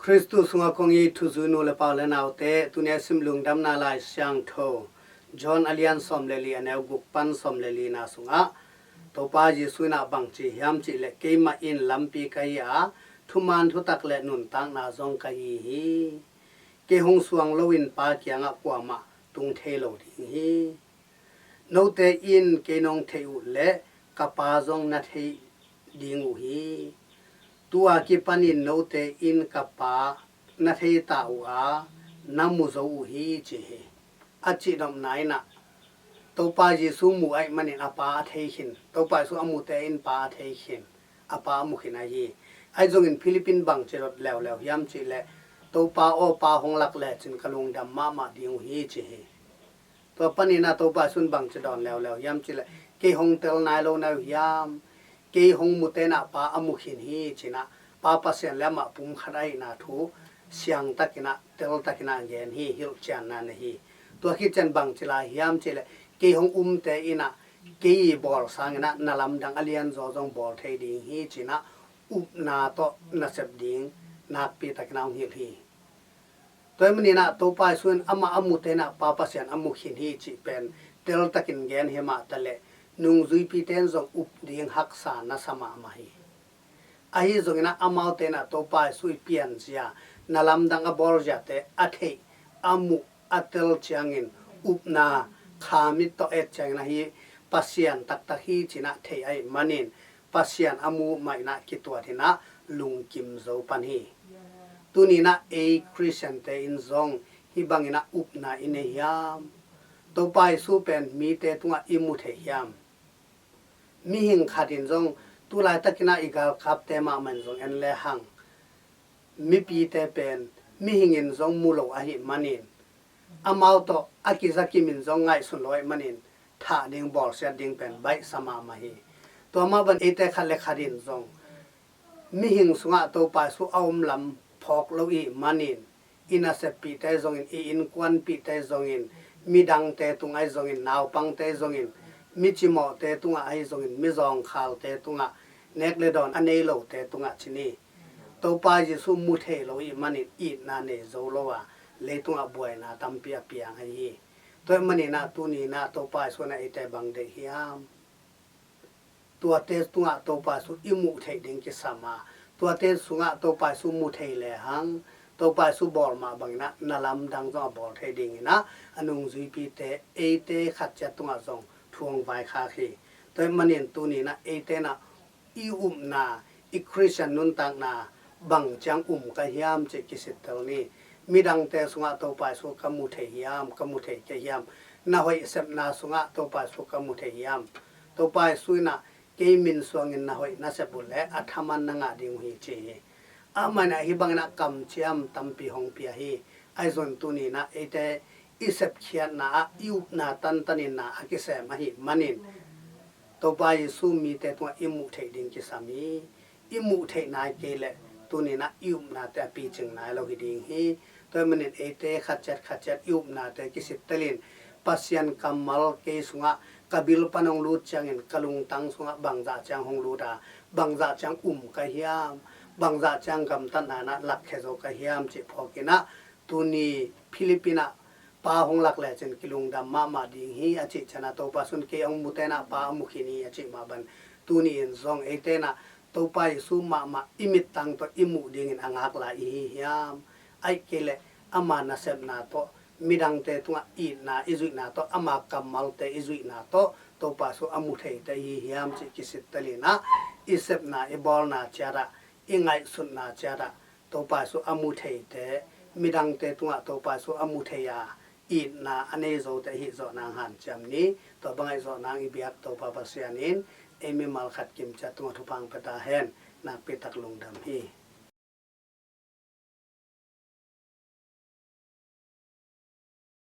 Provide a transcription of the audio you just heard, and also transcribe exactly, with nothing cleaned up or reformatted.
Khristu sungah kong it thuzui nu le pa u le naute, tuni a sim Lungdamna Lai Siangtho John a lian sawm le li, a neu guk pan sawm le lina sungah Topa Jesuh in ah bang ci hiam cih leh, "Keimah in lampi ka hi a, thuman thutak le nuntakna zong ka hi hi. Kei hong suang loin Pa kiangah kuamah tung thei lo ding hi. Note in kei nong theih uh leh ka Pa zong na thei ding uh hi. Tua kipanin note in ka Pa na thei ta uh a, na mu zo uh hi," ci hi. A cihnopna in ah Topa Jesuh mu ahih manin a Pa a thei khin, Topa Jesuh a mute in Pa a thei khin, a Pa a mu khin ahi hi. Ahi zongin Philip in bang ci dot leuleu hiam cih leh, "Topa aw, Pa hong lak lecin ka lungdam mahmah ding uh hi," ci hi. Tua panin ah Topa Jesuh in bang ci dawn leuleu hiam cih leh, "Kei hong tel nai lo na hi uh hiam? Kei hong mute in ah Pa a mu khin hi," ci-in ah Pa Pasian le amah pumkhat ahihna thu siangtakin ah, teltakin ah gen hi, hilhcianna nei hi. Tua khit ciang bang ci lai hiam cih leh, "Kei hong umte in ah kei i bawl sangin ah na lamdang a lianzaw zong bawl thei ding hi," ci-in ah upna tawh nasep ding nakpitakin ah hong hilh hi. Tua ahih manin ah Topa Jesuh in amah a mute in ah Pa Pasian a mu khin hi cih pen teltakin gen hi mah taleh, nungzuipite in zong up ding haksa na sa mahmah hi. Ahi zongin ah amaute in ah Topa Jesuh i pianzia, na lamdang a bawlziate a theih, a muh, a tel ciangin upna kha mit tawh et ciangin ah hih Pasian taktak hi ci-in ah thei ahih manin, Pasian a mu mah in ah kituat in ah lungkim zo pan hi. Tuni in ah ei Khristiante in zong hih bangin ah upna i nei hiam? Topa Jesuh pen mite tungah i mu thei hiam? Mihing khat in zong, tu laitakin ah i galkapte mahmah in zong en lehang, mipite pen mihing in zong mu lo ahih manin, amau tawh a kizakimin zong ngaihsun lo ahih manin, thah ding, bawlsiat ding pen baihsa mahmah hi. Tua mah bang eite khat le khat in zong mihing sungah Topa Jesuh a om lam phawk lo i hih manin, i naseppihte zongin, i innkuanpihte zongin, midangte tungah ahi zongin, naupangte zongin, mi cimawhte tungah ahi zongin, mi zawngkhalte tungah, nek le dawn a nei lote tungah ci ni, Topa Jesuh mu thei lo i hih manin itna nei zo lo a, leitungah buaina tampi a piang ahi hi. Tua ahih manin ah tuni in ah Topa Jesuh in ah eite bang deih hiam? Tuate tungah Topa Jesuh i muh theih ding kisam a, tuate sungah Topa Jesuh mu thei lehang, Topa Jesuh bawl mah bangin ah na lamdang zong a bawl thei dingin ah a nungzuipite, eite khat ciat tungah zong thu hong vaikhak hi. Tua ahih manin tuni in ah eite in ah i upna, i Khristian nuntakna bang ciang um ka hiam cih kisittel ni. Midangte sungah Topa Jesuh ka mu thei hiam, ka mu thei kei hiam? Na hoih sepna sungah Topa Jesuh ka mu thei hiam? Topa Jesuh in ah kei min suangin na hoih na sep uh leh a thaman na ngah ding uh hi ci hi. Amah in ah hih bangin ah kamciam tampi hong pia hi. Ahi zongin tuni in ah eite i sepkhiatna ah i upna tantanin na a kisem ahih manin, Topa Jesuh mite tungah i muh theih ding kisam hi. I muh theih nai kei leh tuni in ah i upnate a picing nai lo hi ding hi. Tua ahih manin eite khat ciat khat ciat i upnate kisittelin, Pasian kammal kei sungah ka bil pan hong lut ciangin ka lungtang sungah bangzah ciang hong lut a, bangzah ciang um ka hiam, bangzah ciang gamtatna in ah lakkhia zo ka hiam cih phawkin ah, tuni Philip in ah, "Pa hong lak lecin kilungdam mahmah ding hi," a cih ciangin ah Topa Jesuh in, "Kei hong mute in ah Pa a mu khin hi," a cih mah bang, tuni in zong eite in ah Topa Jesuh mahmah i mittang tawh i muh dingin a ngak lai i hi hiam? Ahih kei leh ama nasepna tawh, midangte tungah itna i zuihna tawh, ama kammalte i zuihna tawh Topa Jesuh a mu theite i hi hiam cih kisittelin ah, i sepna, i bawlna ciat ah, i ngaihsutna ciat ah Topa Jesuh a mu theite, midangte tungah Topa Jesuh a mu thei a, itna a nei zote i hih zawh nang hanciam ni. Tua bang a i hih zawh nang i biak Topa Pasian in ei mimal khat kimciat tungah thupha hong pia ta hen. Nakpi tak lungdam hi.